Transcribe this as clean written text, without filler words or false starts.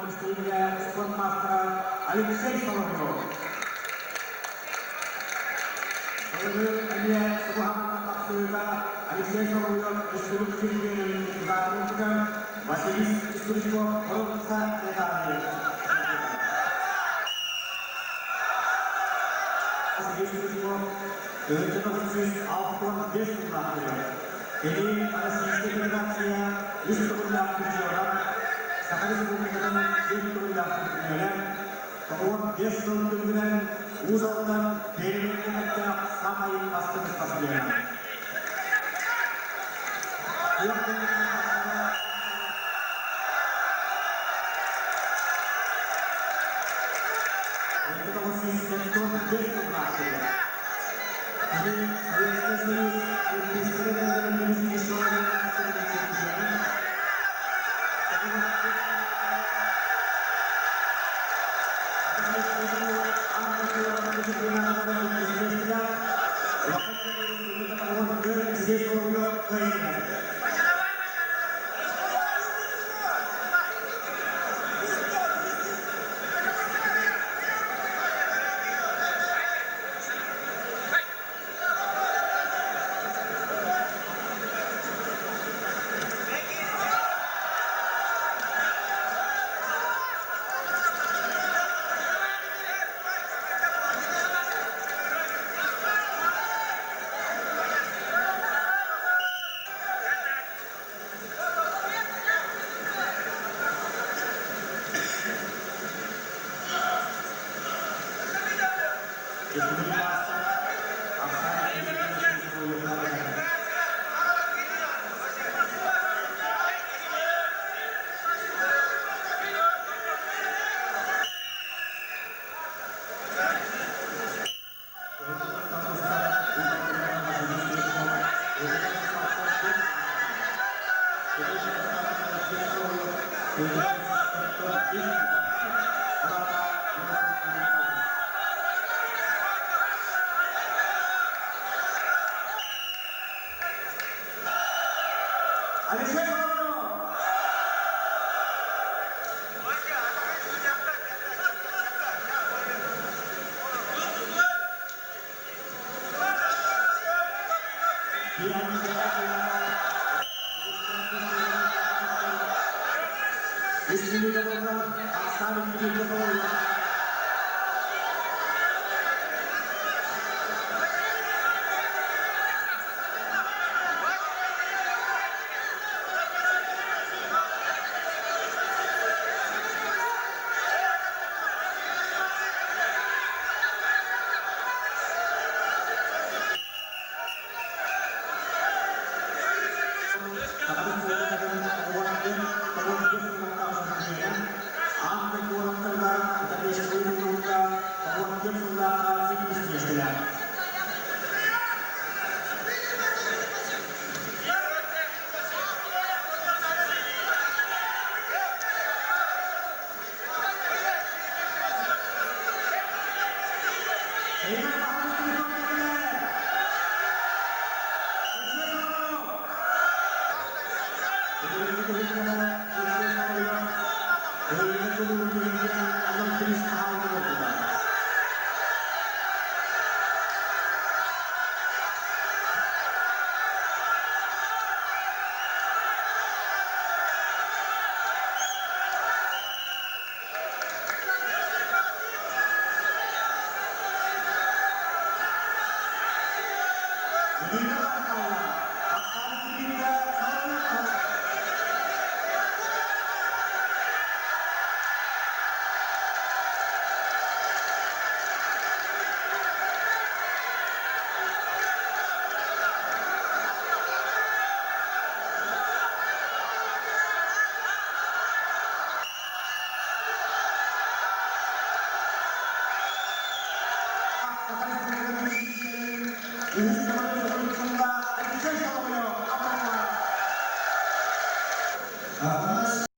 истиилгэ спорт маастара Алексей Соловьев. Былырыын эмиэ субуһаҕынан тахсыыга Алексей Соловьев республика чемпионун тутаатыбытыгар Василий Стручков боруонса медали Василий Стручков 1965 сыллаах төрүт. Кини Российскай Федерация үс төгүллээх призера, Саха Республикатын түөрт төгүллээх чемпиона, 95 сыл түмүгүнэн Уус Алдан Пермь саамай бастыҥ спортсмена. Советский Союз Олимпийскай Алексей Соловьев! Республикабытыгар ахсаан үксүүргэ толоруллар. Сахабыт Республикатын тоҕус сыллаах чемпиона, аан дойду уолаттарыгар Будапештскай кулуупка 94 сыллаахха иккис миэстэлээх.